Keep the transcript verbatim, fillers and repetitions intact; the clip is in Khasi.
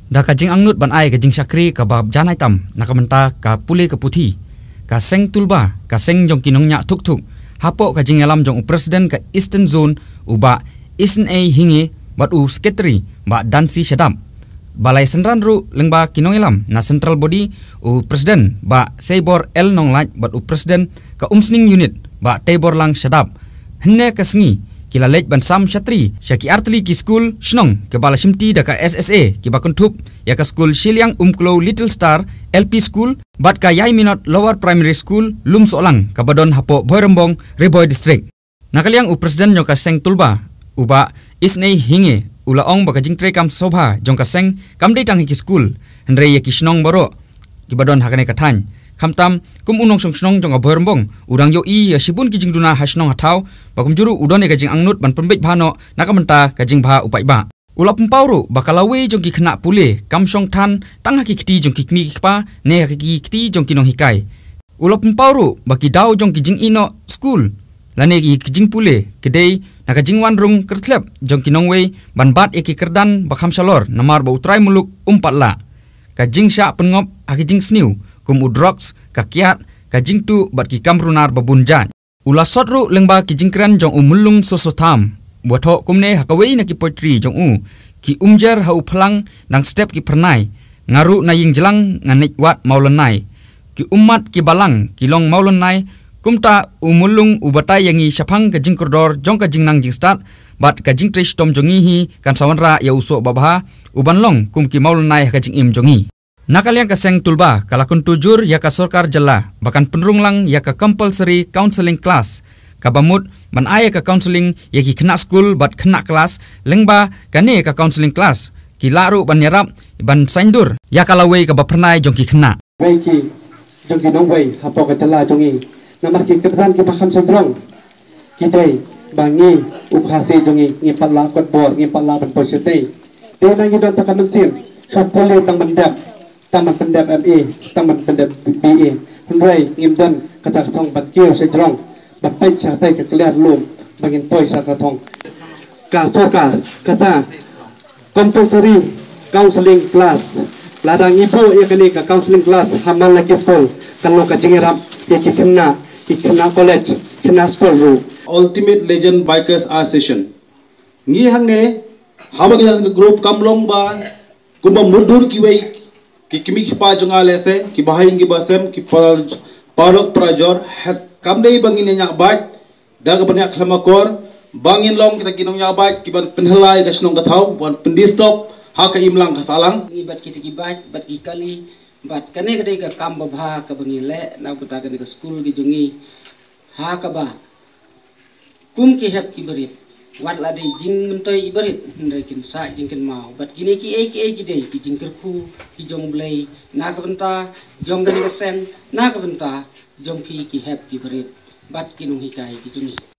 Da ka jingangnud ban ai ka jingshakri kaba janai tam na ka bynta ka pule ka puthi, ka seng Tulba, ka seng jong ki nongñiah thuk thuk, hapoh ka jingïalam jong u President ka Eastern Zone, u Bah Isnei Hinge, bad u Secretary, Bah Dansi Shadap. Balei synran ruh lyngba ki nongïalam na Central Body, u President, Bah Seibor L Nonglait, bad u President ka Umsning Unit, Bah Teibor Lang Shadap. Hynne ka sngi, ki la leit ban sam shatri sha ki artylli ki skul shnong kiba la shimti da ka S S A, kiba kynthup ïa ka skul Shiliang Umklo Little Star L P School bad ka Yai Minot Lower Primary School Lumsohlang, kaba don hapoh Bhoirymbong, Ri Bhoi District. Na ka liang u President jong ka seng Tulba, u Bah Isnei Hinge, u la ong ba ka jingtreikam sngewbha jong ka seng kam dei tang ha ki skul, hynrei ïa ki shnong baroh kiba don ha kane ka thaiñ. Khamtam, kum u nongshong shnong jong ka Bhoirymbong, u dang ïohi ïa shibun ki jingduna ha shnong ha thaw, ba kumjuh ruh u don ïa ka jingangnud ban pynbeit bha noh na ka bynta ka jingbha u paidbah. U la pynpaw ruh ba ka lawei jong ki khynnah pule kam shong than tang ha ki kti jong ki kmie ki kpa ne ha ki kti jong ki nonghikai. U la pynpaw ruh ba ki daw jong ki jingïehnoh skul lane ki jingpule ki dei na ka jingwan rung kyrthlep jong ki nongwei ban bat ïa ki kyrdan ba kham shalor, namar ba u trai muluk um pat lah. Ka jingshah pynngop ha ki jingsniew kum u drugs, ka kiad, ka jingtuh bad ki kam runar ba bun jait. U la sot ruh lyngba ki jingkren jong u Myllung Soso Tham, u ba thoh kumne ha kawei na ki poetry jong u: Ki umjer ha u phlang dang step ki phyrnai, nga ruh na ïing jlang nga neh wad mawlynnai. Ki ummat ki balang ki long mawlynnai. Kumta u Myllung u batai ïa ngi shaphang ka jingkordor jong ka jingnang jingstad bad ka jingtrei shitom jong ngi hi kan sa wanrah ïa u soh babha, u ban long kum ki mawlynnai ha ka jingim jong ngi. Na ka liang ka seng Tulba ka la kyntu jur ïa ka sorkar jylla ba kan pynrung lang ïa ka compulsory counselling class, kaba mut ban ai ïa ka counselling ïa ki khynnah skul bad khynnah klas. Lyngba kane ka counselling class, ki lah ruh ban ïarap ban saiñdur ïa ka lawei kaba phyrnai jong ki khynnah. Wei ki, jong ki nongwei hapoh ka jylla jong ngi, namar ki kyrdan kiba kham sngewthuh ki dei ba ngi u Khasi jong ngi ngim pat lah kot bor, ngim pat lah ban poi shatei. Te na ngi don tang ka mynsiem shah pule tang ban dep, tang ban pyndep M A, tang ban pyndep B A. Hynrei ngim don kata ka thong ban kiew sha jrong, ban peit shatei ka kliar lum ba ngin poi sha ka thong. Ka sorkar kata compulsory counselling class, lada ngi buh ïa kane ka counselling class ha man la ki skul, kan long ka jingïarap ïa ki khynnah, ki khynnah college, khynnah skul ruh. Ultimate Legend Bikers Association. Ngi hangne, haba ngi don ka group kam long ba kumba mutdur kiwei ki kmie ki kpa jong nga lehse, ki bahaïing ki basem, ki para, paralok parajor, het kam dei ba ngin ïa ñiah bad da kaba ñiah khlem akor, ba ngin long kita ki nongñiah bad kiban pynhylla ïa ka shnong ka thaw, ban pyndisturb ha ka imlang ka sahlang. Ngi bad kita ki bad, bad ki kali, bad kane ka dei ka kam babha kaba ngi leh na ka bynta kane ka skul ka jong ngi. Ha kaba kum ki hep ki barit, wat la dei jingmyntoi i barit, hynrei kin sah jingkynmaw bad kine kiei kiei ki dei ki jingkyrkhu ki jong U Blei na ka bynta jong kane ka seng, na ka bynta jong phi ki hep ki barit bad ki nonghikai ki jong ngi.